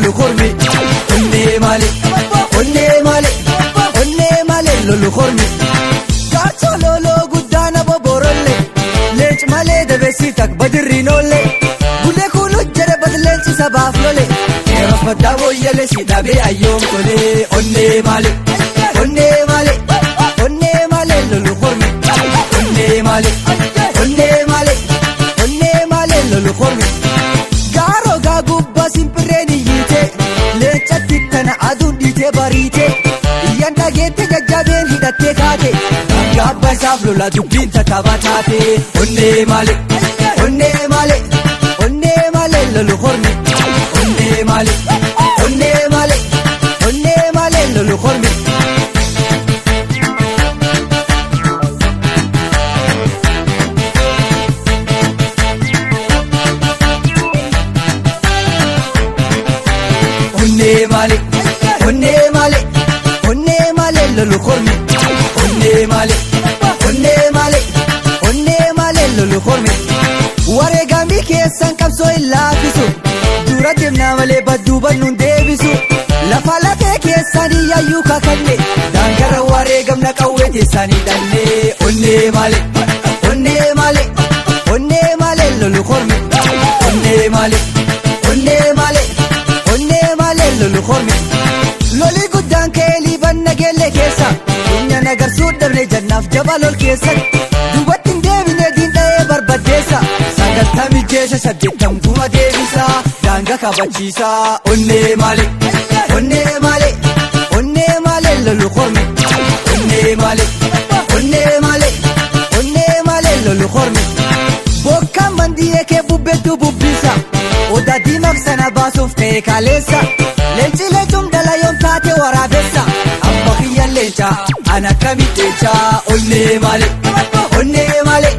lolu kormi. Onnee malee, onnee malee, onnee malee lolu kormi. Gaachoo loloo guddaa na boborolle, leenci malee dabeessi tak badirriin oolle. Bulee kuulu jedhe bad leenci sabaaf lole. Yeroo baddaa booyyale si dhabee ayyoom tolee. Onnee malee, onnee malee, onnee malee lolu kormi. Onnee malee, onnee malee, onnee malee lolu kormi. Gaaroo gaa gubbaa simpirreen iyyite, leencatti tana aduun dhiitee bariite. Iyyaan dhageette jajjabeen hidhattee kaate, gabba isaaf lola dubbiin tattaaba taate. Onnee malee, onnee malee, onnee malee lolu kormi. Onnee malee, onnee malee, onnee malee lolu kormi. Onnee malee, onnee malee, onnee malee lolu kormi. Onnee malee, onnee malee, onnee malee lolu kormi. Wareegamii keessan qabsoo hin laaffisu. Dura deemnaa malee badduu bannuun deebisu. Lafa lafee keessanii yaayyuu kakanne. Daangarra wareegamna qawwee teessanii dhanne. Onnee malee, onnee malee, onnee malee lolu kormi. Onnee malee, onnee malee, onnee malee lolu kormi. Loli guddaan ka'ee liiban nageellee keessa. Keenya nagarsuu dhabne jannaaf jabaa lol keessatti. Duubatti hin deebine diin dha'ee barbaddeessa. 90 jeesha 80 guma deebisa. Daanga kabachiisa. Onnee malee, onnee malee, onnee malee lolu kormi. Onnee malee, onnee malee, onnee malee lolu kormi. Bokkaan mandiyee kee bubbeetu bubbisa. Odaa diimaaf sana baasuuf ta'e kaleessa. Leenci leencum dhala yoom taate waraabessa. Abba kiyya leenca an akkamitti jecha. Onnee malee, onnee malee,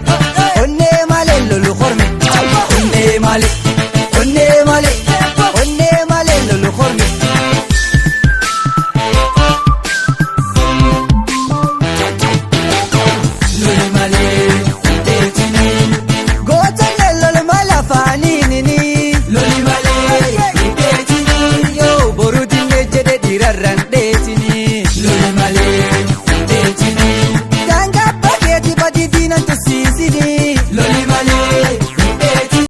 onnee malee lolu kormi. Onnee malee, onnee malee, onnee malee lolu kormi. Loli malee, deetini. Gootonni loli mala afaaniinini. Loli malee, deetini. Yoo boru dinnee jedhe dhiirarraan dheetini.